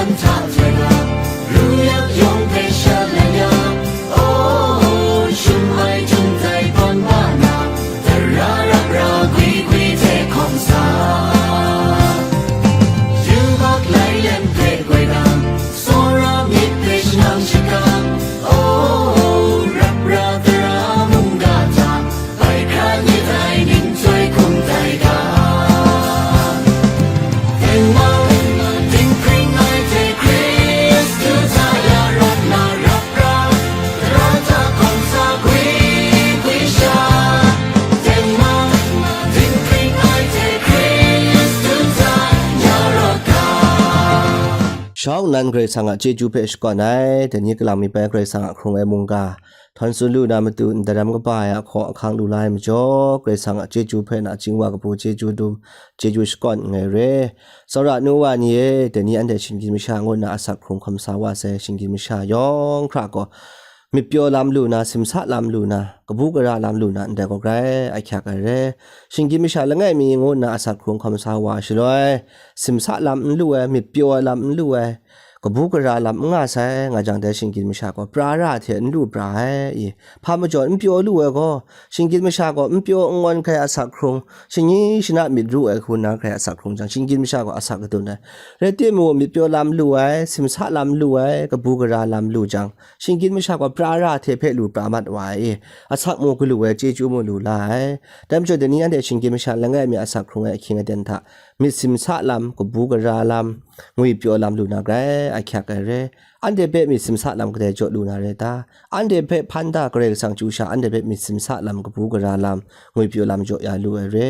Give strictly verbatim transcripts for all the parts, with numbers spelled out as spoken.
Hta hte na, ru yak yawng hpe sha la ya, oh, shum ai jum tai hpawn ba na, tara rap ra gwi gwi hte hkawm sa. Yubak lai lem hpe goi na, tsawra myit hpe shanang shakang, oh, rap ra tara mungga hta, bai hkra ni tai ning chyoi hkum tai ga. Tengman, dinghpring ai hte Hkristu hta ya rawt na rap ra, tara hta hkawm sa gwi gwi sha. Tengman, dinghpring ai hte Hkristu hta ya rawt ga. Shawng nnan Karai Kasang a chyeju hpe shakawn ai, dai ni kalang mi bai Karai Kasang a hkrung ai mungga, htawn tsun lu na matu ndaram kaba ai a hkaw ahkang lu la ai majaw, Karai Kasang a chyeju hpe nachying wa kabu chyeju dum, chyeju shakawn nngai re. Tsawra nu wa ni e, dai ni anhte shinggyim masha ngu nna asak hkrung hkawm sa wa sai, shinggyim masha yawng hkra gaw, myit pyaw lam lu na, simsa lam lu na, kabu gara lam lu na, ndai gaw grai ahkyak ai re. Shinggyim masha langai mi ngu nna asak hkrung hkawm sa wa shaloi, simsa lam n lu ai, myit pyaw ai lam n lu ai, kabu gara lam n nga sai, nga jang dai shinggyim masha gaw pra ra hte n lu pra ai i. Hpa majaw n pyaw lu ai gaw, shinggyim masha gaw n pyaw n ngawn hkrai asak hkrung, shani shana myit ru ai hku nna hkrai asak hkrung jang, shinggyim masha gaw asak kadun ai. Rai timung, myit pyaw lam lu ai, simsa lam lu ai, kabu gara lam lu jang, shinggyim masha gaw pra ra hte hpe lu pra mat wa ai i. Asak mu galu ai, chyeju mu lu la ai. Dai majaw, dai ni anhte shinggyim masha langai mi asak hkrung ai ahkying aten hta, myit simsa lam, kabu gara lam, ngwi pyaw lam lu na grai ahkyak ai re. Anhte hpe myit simsa lam kadai jaw lu na rai ta? Anhte hpe hpan da Karai Kasang chyu sha, anhte hpe myit simsa lam, kabu gara lam, ngwi pyaw lam jaw ya lu ai re.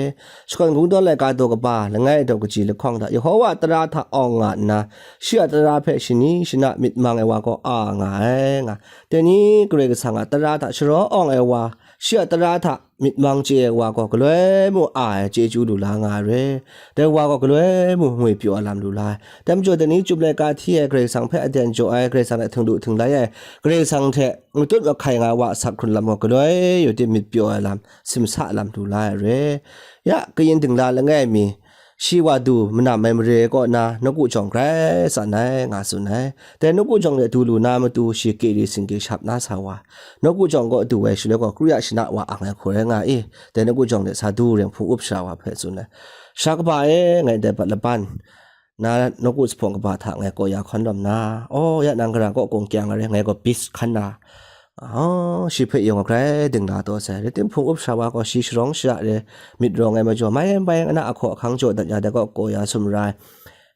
Shakawn Kungdawn laika daw kaba, langai daw kaji lahkawng hta, Yehowa a tara hta awng nga nna, shi a tara hpe shani shana myit mang ai wa gaw a nga ai, nga. Dai ni Karai Kasang a tara hta sharaw awng ai wa, shi a tara hta myit mang chye ai wa gaw galoi mu a ai chyeju lu la nga ai re. Dai wa gaw galoi mu ngwi pyaw ai lam lu la ai. Dai majaw, dai ni chyum laika hti ai, Karai Kasang hpe aten jaw ai, Karai Kasang hte htinglu htinglai ai, Karai Kasang hte matut mahkai nga ai wa asak hkrun lam gaw galoi yaw tim myit pyaw ai lam, simsa lam lu la ai re. Ya, kayin dingla langai mi, shi wa du manam ai mare kaw na nawku jawng grai tsan ai, nga tsun ai. Dai nawku jawng de du lu na matu shi kiri singgi shap na sa wa, nawku jawng kaw du ai shaloi gaw, kru ya shana wa ang ai hku rai nga i, dai nawku jawng de sa du reng hpung up sara wa hpe tsun ai. Sara kaba e, ngai dai bat laban, na nawku zuphpawng kaba hta ngai kaw ya hkawn lawm na, aw, ya nang gara kaw kung kyang ai re, ngai gaw bis hkan na, aw, shi hpe yawng grai dingla taw sai. Rai tim hpung up sara wa gaw shi sharawng shara re, myit rawng ai majaw, mai bai ana ahkaw ahkang jaw dat ya, dai kaw kaw ya sumra ai.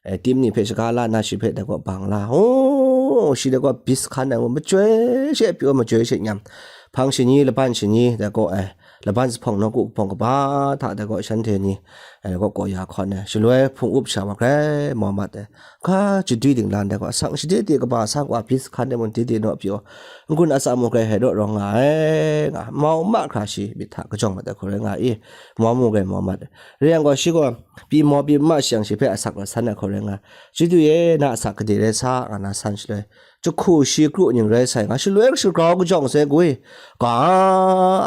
E, tim ni hpe shaga la nna shi hpe dai kaw bang la, aw, shi dai kaw bis hkan ai, machyoi she pyaw, machyoi she nyam, hpang shani, laban shani, dai kaw ai, laban zuphpawng nawku zuphpawng kaba hta dai kaw shanhte ni, e, kaw kaw ya hkawn ai. Shaloi hpung up sara wa grai mau mat ai. Hka chadwi dinglan dai gaw, asak shade de kaba sa gaw, a bis hkan de mung de de naw pyaw, n-gun atsam mung grai hai naw rawng nga ai, nga, mau mahkra shi myit hta kajawng mat ai hku rai nga i, mau mung grai mau mat ai. Rai yang gaw, shi gaw pyi mau pyi ma shi yang, shi hpe asak lat san ai hku rai nga, Chadwi e, na asak gade rai sa, nga na san shaloi, jahku shi kru ning rai sai, nga shaloi shagrau kajawng sai gwi, ga,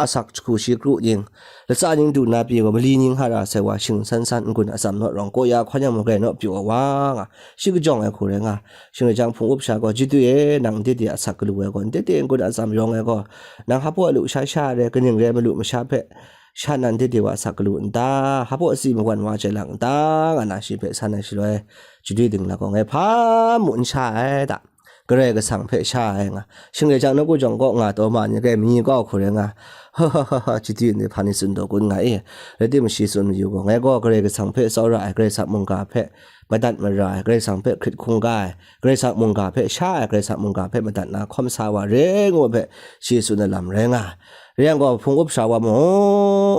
asak jahku shi kru ning, latsa ning du na pyi gaw, mali ning hara sai wa, shing san san n-gun atsam naw rawng kaw ya hkawn yang mung grai naw pyaw ai wa, nga, shi kajawng ai hku rai nga. Shing rai jang hpung up sara gaw, Chadwi e, nang ndai de asak galu ai gaw, ndai de n-gun atsam yawng ai gaw, nang hpa lu sha sha re, kaning rai malu masha hpe, sha nan ndai de wa asak galu n ta? Hpa si mawan wa jai lang n ta? Nga na shi hpe san ai shaloi, Chadwi dingla gaw, ngai hpa mu n sha ai ta? Karai Kasang hpe sha ai nga. Shing rai jang nawku jawng kaw nga taw ma ni, grai manyi kau hku rai nga. Ha, ha, ha, ha, Chadwi ni hpa ni tsun taw kun nga i. Rai timung, shi tsun mayu gaw, ngai gaw Karai Kasang hpe tsawra ai, Karai Kasang mungga hpe madat mara ai, Karai Kasang hpe hkrit hkungga ai, Karai Kasang mungga hpe sha ai, Karai Kasang mungga hpe madat na hkawm sa wa re ngu hpe shi tsun ai lam rai nga. Rai yang gaw, hpung up sara wa mung,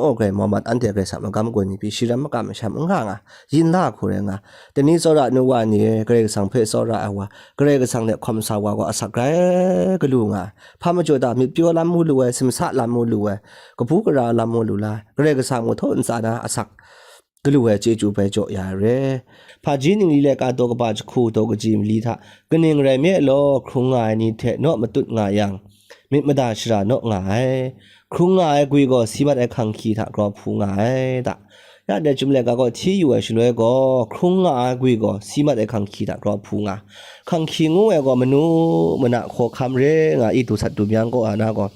o, grai mau mat, anhte Karai Kasang magam gun ni pyi shi ram makam masham n nga nga, yin la hku rai nga. Dai ni tsawra nu wa ni e, Karai Kasang hpe tsawra ai wa, Karai Kasang hte hkawm sa wa gaw asak grai galu nga ai. Hpa majaw ta? Myit pyaw lam mu lu ai, simsa lam mu lu ai, kabu gara lam mu lu la ai, Karai Kasang mu htaw ntsa na asak galu ai chyeju bai jaw ya ai re. Hpaji ningli laika daw kaba jahku daw kaji mali hta, kaning rai nme law, hkrung nga ai ni hte naw matut nga yang, myit mada shara naw nga ai. Hkrung nga ai gwi gaw si mat ai hkang hkyi hta grau hpu nga ai ta? Ya dai chyum laika gaw hti yu ai shaloi gaw, hkrung nga ai gwi gaw si mat ai hkanghki hta grau hpu nga. Hkanghki ngu ai gaw manu mana hkawhkam re nga i, du sat du myang kaw ai na gaw,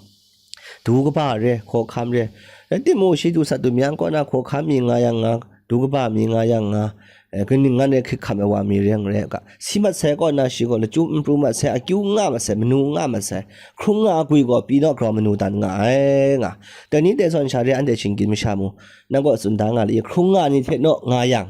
du kaba re, hkawhkam re. Rai timung, shi du sat du myang kaw na hkawhkam mi nga yang nga, du kaba mi nga yang nga, eh, kaning ngan e hkrit hkam ai wa mi re yang re ga, si mat sai kaw na shi gaw lachyum n pru mat sai, akyu n nga mat sai, manu n nga mat sai, hkrung nga ai gwi gaw pyi naw grau manu dan nga ai nga. Dai ni dai zawn sha re anhte shinggyim masha mu, nang kaw tsun da nga li, hkrung nga ni hte naw nga yang,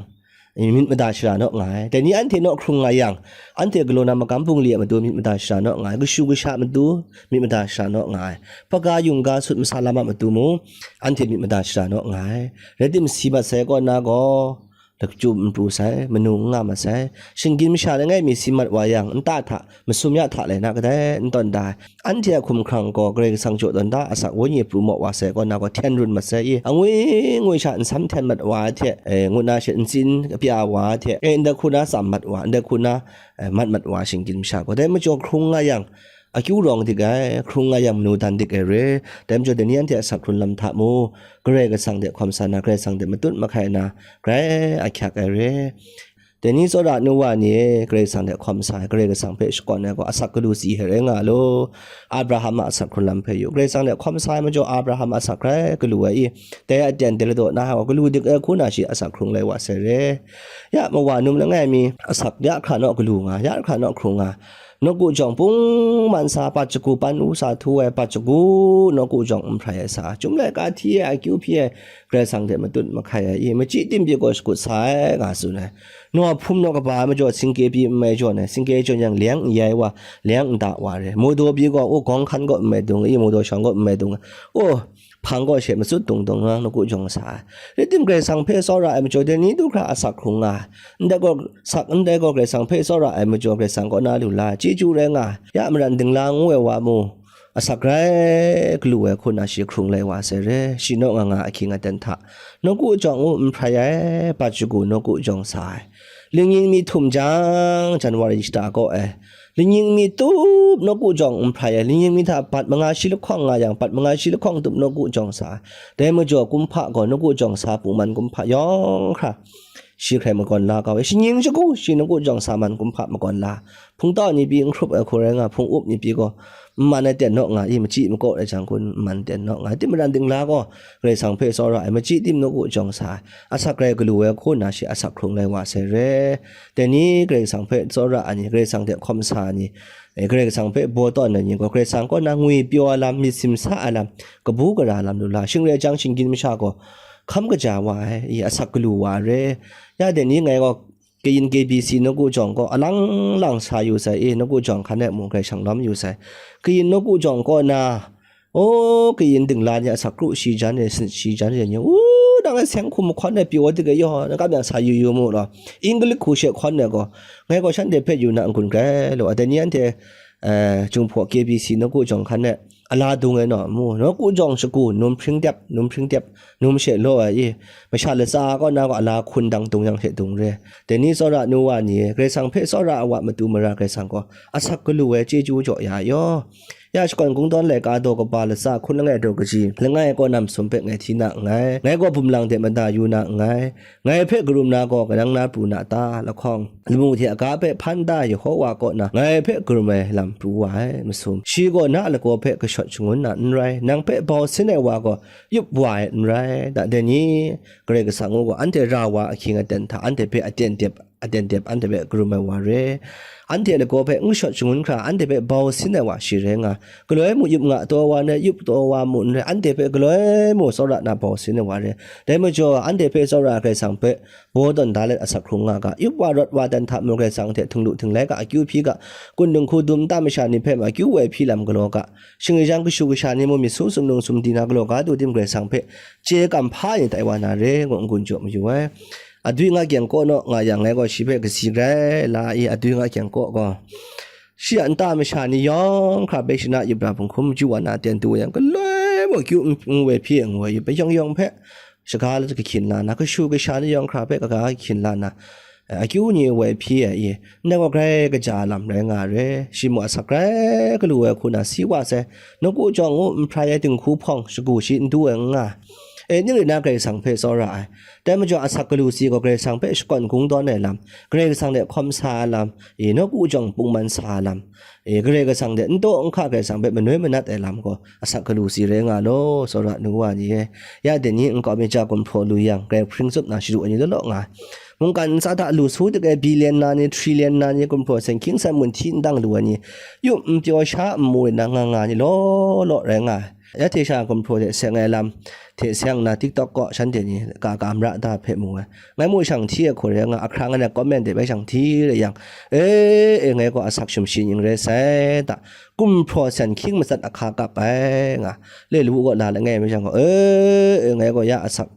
myit mada shara naw nga ai. Dai ni anhte naw hkrung nga yang, anhte galaw na magam bungli a matu myit mada shara naw nga ai. Kashu kasha matu myit mada shara naw nga ai. Hpaga yungga sut masa lam a matu mung, anhte myit mada shara naw nga ai. Rai timung, si mat sai kaw na gaw, lachyum n pru sai, manu n nga mat sai. Shinggyim masha langai mi si mat wa yang, nta hta, masum ya hta lai na kadai n tawn da ai. Anhte a hkumhkrang gaw Karai Kasang jaw tawn da, asak wenyi pru maw wa sai kaw na gaw hten run mat sai i, angwi ngwi sha nsam hten mat wa ai hte, eh, ngut na she ntsin kapya wa ai hte, eh, ndai hku na tsam mat wa, ndai hku na, eh, mat mat wa shinggyim masha gaw. Dai majaw hkrung nga yang, akyu rawng dik ai, hkrung nga yang manu dan dik ai re. Dai majaw dai ni anhte asak hkrun lam hta mu, Karai Kasang de hkawm sa na, Karai Kasang de matut mahkai na, grai ahkyak ai re. Dai ni tsawra nu wa ni e, Karai Kasang hte hkawm sa ai, Karai Kasang hpe shakawn ai gaw asak galu si hte rai nga law. Abraham a asak hkrun lam hpe yu. Karai Kasang hte hkawm sa ai majaw Abraham a asak grai galu ai i, dai a aten dai ladaw na ai gaw galu dik ai hku na shi asak hkrung lai wa sai re. Ya mawa num langai mi, asak ya hkra naw galu nga, ya hkra naw hkrung nga. Nawku jawng pung man sa, pat shagu pan u sa htu ai, pat shagu nawku jawng n hprai ai sa, chyum laika hti ai, akyu hpyi ai, Karai Kasang hte matut mahkai ai i, machyi tim pyi gaw shakut sa ai, nga tsun ai. Naw hpum naw kaba ai majaw singke pyi n mai jawn ai, singke jawn yang leng n yai wa, leng n da wa re. Mudaw pyi gaw, u, gawng hkan gaw n mai dung i, mudaw shawng gaw n mai dung ai. U, hpang gaw she matsut dung dung nga, nawku jawng sa ai. Rai tim, Karai Kasang hpe tsawra ai majaw, dai ni du hkra asak hkrung nga ai. Ndai gaw sak, ndai gaw Karai Kasang hpe tsawra ai majaw, Karai Kasang kaw na lu la ai, chyeju rai nga ai. Ya maran dingla ngu ai wa mu, asak grai galu ai hku na shi hkrung lai wa sai re. Shi naw nga nga ahkying aten hta, nawku jawng u n hprai ai, pat shagu nawku jawng sa ai. Lingning mi htum jang, January shata kaw e, lingning mi tup nawku jawng n hprai ai, lingning mi hta bat manga shi lahkawng nga yang, bat manga shi lahkawng tup nawku jawng sa ai. Dai majaw kumhpa gaw nawku jawng sa, pungman kumhpa yawng hkra shi hkrai makawn la kau ai. Shinggyim shagu shi nawku jawng sa man kumhpa makawn la. Hpungtau ni pyi n hkrup ai hku rai nga, hpung up ni pyi gaw n man ai ten naw nga i, machyi makaw ai jang kun n man ten naw nga. Tim maran dingla gaw Karai Kasang hpe tsawra ai, machyi tim nawku jawng sa ai, asak grai galu ai hku na shi asak hkrung lai wa sai re. Dai ni Karai Kasang hpe tsawra ai ni, Karai Kasang hte hkawm sa ai ni, eh, Karai Kasang hpe baw tawn ai ni gaw, Karai Kasang kaw na ngwi pyaw ai lam, myit simsa ai lam, kabu gara lam lu la, shing rai jang shinggyim masha gaw hkam kaja wa ai, i, asak galu wa ai re. Ya dai ni ngai gaw kayin K B C nawku jawng kaw alang lang sa yu sai i, nawku jawng hkan e mung grai shang lawm yu sai. Kayin nawku jawng kaw na, o, kayin dingla ni asak kru shi jan e, sanit shi jan e ni, u, nang e seng hkum mahkawn e pyaw dik e yaw, na kam yang sa yu yu mu law, English hku she hkawn e gaw, ngai gaw shanhte hpe yu na n-gun grai law, dai ni anhte, eh, Jinghpaw K B C nawku jawng hkan e, ala dung ai naw mu, nawku jawng shagu, num hpring dep, num hpring dep, num she law ai i, masha latsa kaw na gaw ala hkun dang dung yang hte dung re. Dai ni tsawra nu wa ni, Karai Kasang hpe tsawra ai wa matu mara Karai Kasang gaw asak galu ai chyeju jaw ya yaw. Ya shakawn kungdawn laika daw kaba latsa hkun langai daw kaji, langai kaw na masum hpe ngai hti na nngai, ngai gaw bum lang de mada yu na nngai, ngai hpe karum na gaw kanang na pru na ta, lahkawng lamu hte aga hpe hpan da Yehova kaw na ngai hpe karum ai lam pru wa ai masum, shi gaw na a lagaw hpe kashawt shangun na n rai, nang hpe bau sin ai wa gaw yup wa ai n rai, da dai ni, Karai Kasang ngu gaw anhte ra wa ahkying aten hta anhte hpe aten dep, aten dep anhte hpe karum ai wa re, anhte lagaw hpe n kashawt shangun hkra anhte hpe bau sin ai wa shi rai nga, galoi mu yup nga taw wa n rai, yup taw wa mu n rai, anhte hpe galoi mu tsawra na bau sin ai wa re. Dai majaw, anhte hpe tsawra Karai Kasang hpe baw tawn da let asak hkrung nga ga, yup wa rawt wa dan hta mung Karai Kasang hte htinglu htinglai ga, akyu hpyi ga, kun dinghku dum nta masha ni hpe ma akyu woi hpyi lam galaw ga, shingrai jang kashu kasha ni mung myit su sumlung sumdi na galaw ga du tim Karai Kasang hpe chye kam hpa ni tai wa na re, ngu n-gun jaw mayu ai. Adwi nga kyeng kaw naw nga yang, ngai gaw shi hpe kasi grai la i, adwi nga kyeng kaw gaw, shi a nta masha ni yawng hkra bai shana yup ra hpung hkum maju wa na ten du yang, galoi mung akyu n woi hpyi ai ngu ai yup ai yawng yawng hpe shaga la kahkyin la na, kashu kasha ni yawng hkra hpe kaga kahkyin la na, akyu ni woi hpyi ai i, ndai gaw grai kaja lam rai nga re, shi mung asak grai galu ai hku na si wa sai, nawku jawng u n hprai ai dinghku hpawng shagu shi n du ai n nga, E, ning rai nna Karai Kasang hpe tsawra ai. Dai majaw asak galu si gaw Karai Kasang hpe shakawn kungdawn ai lam, Karai Kasang hte hkawm sa ai lam, e, nawku jawng pungman sa ai lam, e, Karai Kasang hte n taw n hka Karai Kasang hpe manoi manat ai lam gaw asak galu si rai nga law, tsawra nu wa ni e. Ya dai ni nkau mi ja gumhpraw lu yang, Karai hpring tsup na shadu ai ni law law nga ai. Mungkan ntsa hta lu su dek ai billion na ni, trillion na ni, gumhpraw sen hkying sen mun hti n dang lu ai ni, yup n pyaw sha n mu rai nna nga nga ni law law rai nga ai. Ya hte sha gumhpraw hte seng ai lam hte seng nna TikTok kaw shanhte ni ka ka mara da hpe mu ai. Ngai mu shang hti ai hku rai nga, ahkrang ai comment hte bai shang hti rai yang, e, e, ngai gaw asak shum shi ning rai sai ta, gumhpraw sen hkying matsat ahka kap ai nga, le lu gaw la langai mi shang gaw, e, e, ngai gaw ya asak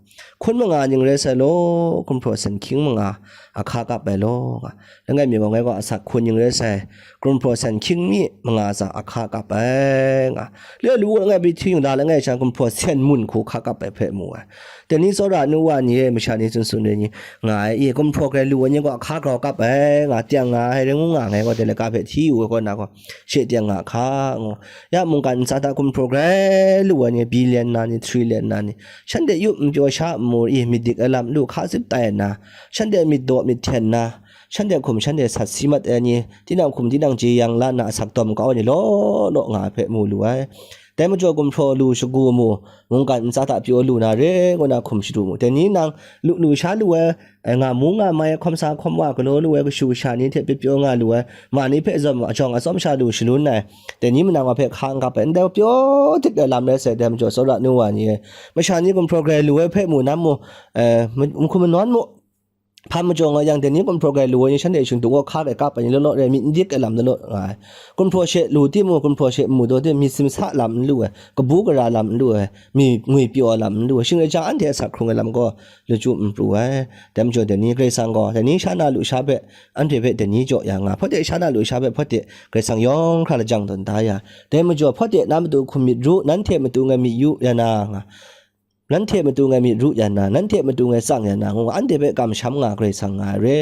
hkun manga ning rai sai law, gumhpraw sen hkying manga ahka kap ai law nga. Langai mi gaw ngai gaw asak hkun ning rai sai, gumhpraw sen hkying mi manga tsa ahka kap ai nga. Le lu langai bi hti yu la langai sha gumhpraw sen mun hku hka kap ai hpe mu ai. Dai ni tsawra nu wa ni e, masha ni tsun tsun ai ni nga ai, i gumhpraw grai lu ai ni gaw ahka grau kap ai nga, tiang nga ai rai ngu nga, ngai gaw dai laika hpe hti yu ai kaw na gaw, she tiang nga hka ngu. Ya mungkan ntsa hta gumhpraw grai lu ai ni, billion na ni, trillion na ni, shanhte yup n pyaw sha n mu i, myit dik ai lam lu hka zip tai nna, shanhte myit daw myit hten nna, shanhte hkum shanhte sat si mat ai ni, tinang hkum tinang jeyang la nna asak dawm kau ai ni law law nga ai hpe mu lu ai. Dai majaw gumhpraw lu shagu mu, mungkan ntsa hta pyaw lu na re ngu na hkum shadu mu. Dai ni nang lu lu sha lu ai, e, nga mu nga mai, hkawm sa hkawm wa galaw lu ai kashu kasha ni hte pyaw pyaw nga lu ai, ma ni hpe zawn ajawng atsawm sha lu shalun ai, dai ni manang wa hpe hka n kap ai, ndai pyaw dik ai lam rai sai, dai majaw tsawra nu wa ni e, masha ni gumhpraw grai lu ai hpe mu, nam mu, e, ma-, mahkum manawn mu, hpa majaw nga yang, dai ni gumhpraw grai lu ai ni shanhte shingtung gaw hka grai kap ai ni law law rai, myit n dik ai lam law law nga ai. Gumhpraw she lu timung, gumhpraw she n mu daw timung, myit simsa lam n lu ai, kabu gara lam n lu ai, mi ngwi pyaw ai lam n lu ai, shing rai jang anhte asak hkrung ai lam gaw lachyum n pru ai. Dai majaw dai ni Karai Kasang gaw, dai ni sha na lusha hpe, anhte hpe dai ni jaw ya nga, hpawt de sha na lusha hpe hpawt de Karai Kasang yawng hkra lajang tawn da ya. Dai majaw hpawt de na matu hkum myit ru, nanhte matu ngai myit yu ya na nga, nanhte matu ngai myit ru ya na, nanhte matu ngai tsang ya na, ngu anhte hpe kamsham nga Karai Kasang nga ai re.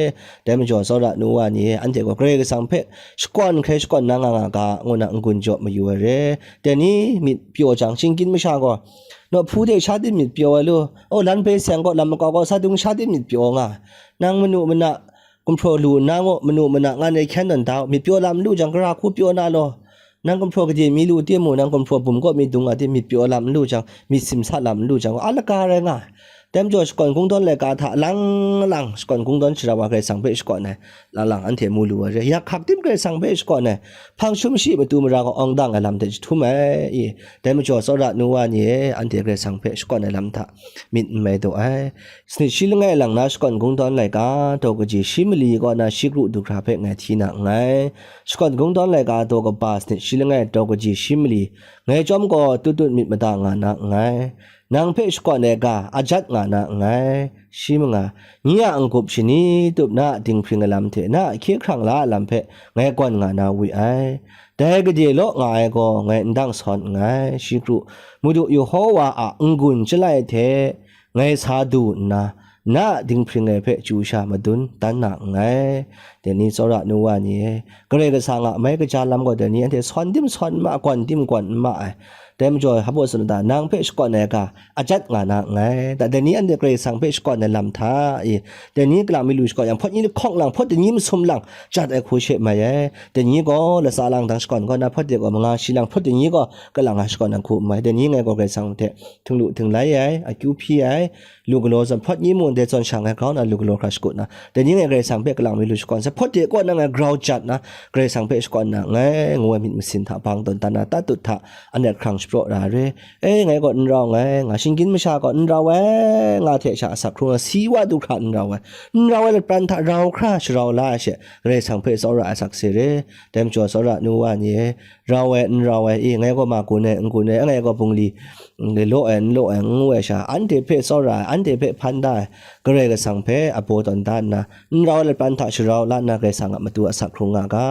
Dai majaw tsawra nu wa ni e, anhte gaw Karai Kasang hpe shakawn hkrai shakawn na nga nga ga, ngu na n-gun jaw mayu ai re. Dai ni myit pyaw jang, shinggyim masha gaw, nawhpu hte sha tim myit pyaw ai lu, o, lan hpe seng gaw, lam makau gaw, sa dung sha tim myit pyaw nga, nang manu mana gumhpraw lu nna gaw, manu mana ngan e hkyen tawn da u, myit pyaw lam n lu jang, gara hku pyaw na law, nang gumhpraw gade mi lu timung, nang gumhpraw bum kaw mi dung a tim, myit pyaw lam n lu jang, myit simsa lam n lu jang, a laka rai nga ai. Dai majaw shakawn kungdawn laika hta lang lang shakawn kungdawn sharau ai Karai Kasang hpe shakawn ai, lang lang anhte mu lu ai re. Yak hkak tim Karai Kasang hpe shakawn ai, hpang shum shi matu mara gaw awng dang ai lam hte jahtum ai i. Dai majaw tsawra nu wa ni e, anhte Karai Kasang hpe shakawn ai lam hta myit n mai daw ai. Sanit shi langai lang na shakawn kungdawn laika, daw kaji shi mali kaw na shi kru du hkra hpe ngai hti na nngai. Shakawn kungdawn laika daw kaba sanit shi langai daw kaji shi mali, ngai chyawm gaw tut tut myit mada nga na nngai. Nang hpe shakawn ai ga, ajat nga na nngai. Shi manga, nyi a n-gup shani tup na a dinghpring ai lam hte na a hkye hkrang la a lam hpe ngai gawn nga na we ai. Dai gade law nga ai gaw ngai n dang sawn nngai. Shi kru, Madu Yehowa a n-gun chyalai hte ngai sa du nna, na a dinghpring ai hpe chyu sha madun dan na nngai. Dai ni tsawra nu wa ni e, Karai Kasang a mai kaja lam gaw dai ni anhte sawn tim sawn n ma, gawn tim gawn n ma ai. Dai majaw, hpa tsun da, nang hpe shakawn ai ga, ajat nga na nngai. Da, dai ni anhte Karai Kasang hpe shakawn ai lam hta i, dai ni kalang mi lu shakawn yang, hpawt ni lahkawng lang, hpawt dai ni masum lang, jat ai hku she mai ai. Dai ni gaw latsa lang dang shakawn kaw na, hpawt de gaw manga shi lang, hpawt dai ni gaw kalang a shakawn ai hku n mai. Dai ni ngai gaw Karai Kasang hte htinglu htinglai ai, akyu hpyi ai, lu galaw zawn, hpawt ni mung dai zawn sha ngai grau na lu galaw hkra shakut na, dai ni ngai Karai Kasang hpe kalang mi lu shakawn sai, hpawt de kaw na ngai grau jat na, Karai Kasang hpe shakawn na nngai, ngu ai myit masin hta bang tawn dan na, tatut hta anhte hkrang shapraw ra ai re. E, ngai gaw n rau nngai, nga shinggyim masha gaw n rau ai, nga hte sha asak hkrung ai, si wa du hkra n rau ai, n rau ai lapran hta rau hkra sharau la ai she, Karai Kasang hpe tsawra ai sakse re. Dai majaw tsawra nu wa ni e, rau ai, n rau ai, i, ngai gaw ma gun ai, n gun ai, ngai gaw bungli, n law ai, n law ai, n ngu ai sha, anhte hpe tsawra ai, anhte hpe hpan da ai, Karai Kasang hpe abaw tawn da nna, n rau ai lapran hta sharau la nna, Karai Kasang a matu asak hkrung nga ga.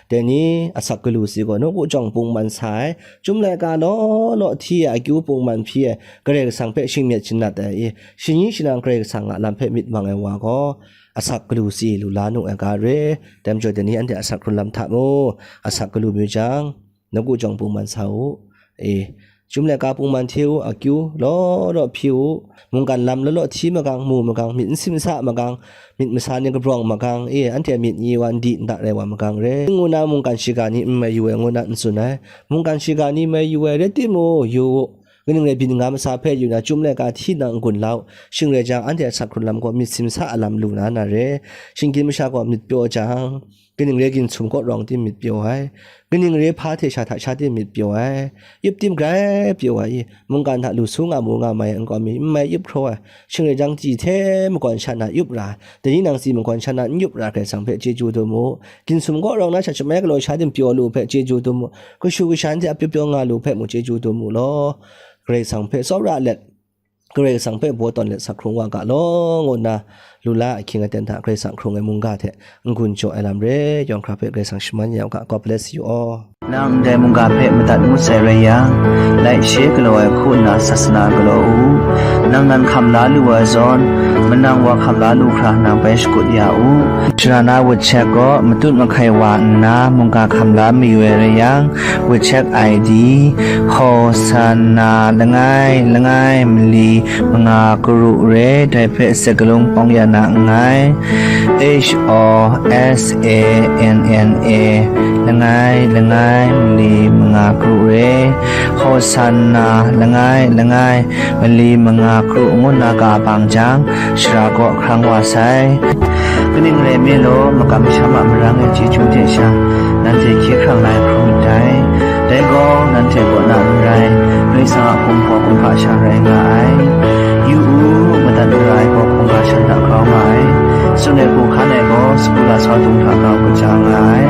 Dai ni asak galu si gaw, nawku jawng pungman sa ai, chyum laika law law hti ai, akyu pungman hpyi ai, Karai Kasang hpe shingmyet shanat ai, i, shani shanang Karai Kasang a lam hpe myit mang ai wa gaw, asak galu si lu la nu ai ga re. Dai majaw, dai ni anhte asak hkrun lam hta mu, asak galu mayu jang, nawku jawng pungman sa u. E, Chyum laika pungman hte u, akyu, law law hpyi u, mungkan lam law law hti magang, mu magang, myit n simsa magang, myit masa ni kabrawng magang, e, anhte myit n yi wa, n di n da rai wa magang re, ngu na mungkan shiga ni n mai yu ai, ngu na n tsun ai. Mungkan shiga ni mai yu ai rai timung, yu u, kaning rai byin nga masa hpe yu na, chyum laika hti nang n-gun la u, shing rai jang, anhte a sak hkrun lam gaw myit simsa a lam lu na na re, shinggyim masha gaw myit pyaw jang, kaning re ginhtum kaw rawng tim myit pyaw ai, kaning re hpa hte sha hta sha tim myit pyaw ai, yup tim grai pyaw ai, mungkan hta lu su nga mu nga mai ai nkau mi n mai yup hkraw ai, shing rai jang, tsi hte makawn sha na yup ra, dai ni nang tsi makawn sha na n yup ra, Karai Kasang hpe chyeju dum u, ginhtum kaw rawng na sha shamai galaw sha tim pyaw lu hpe chyeju dum u, kashu kasha hte a pyaw pyaw nga lu hpe mu chyeju dum u law, Karai Kasang hpe tsawra let, Karai Kasang hpe baw tawn let sak hkrung wa ga law, ngu nna, lu la ahkying aten hta Karai Kasang hkrung ai mungga hte n-gun jaw ai lam re, yawng hkra hpe Karai Kasang shaman ya u ga. God bless you all. Nang ndai mungga hpe madat ngut sai rai yang, laishe galaw ai hku nna sasana galaw u. Nang nan hkam la lu ai zawn, manang wa hkam la lu hkra nang bai shakut ya u. Sharana WeChat gaw matut mahkai wa nna mungga hkam la mayu ai rai yang, WeChat I D, Hosanna langai langai mali manga karu re, dai hpe sek galung hpawng ya na nngai. H O S A N N A langai langai mali manga karu re, Hosanna langai langai mali manga karu ngu nna ka bang jang, shara kaw hkrang wa sai. Kaning rai nme law, makam masham a marang e chyeju hte sha, nanhte hkye hkrang la ai hkrum ndai. Dai gaw, nanhte kaw na n rai, Karai Kasang a hkum hpaw hkum hpa sha rai nga ai. Yu u, madat mara ai gaw hkungga shan hta grau nga ai. Tsun ai hku hkan ai gaw, sagu lasau dung hta grau kaja nga ai.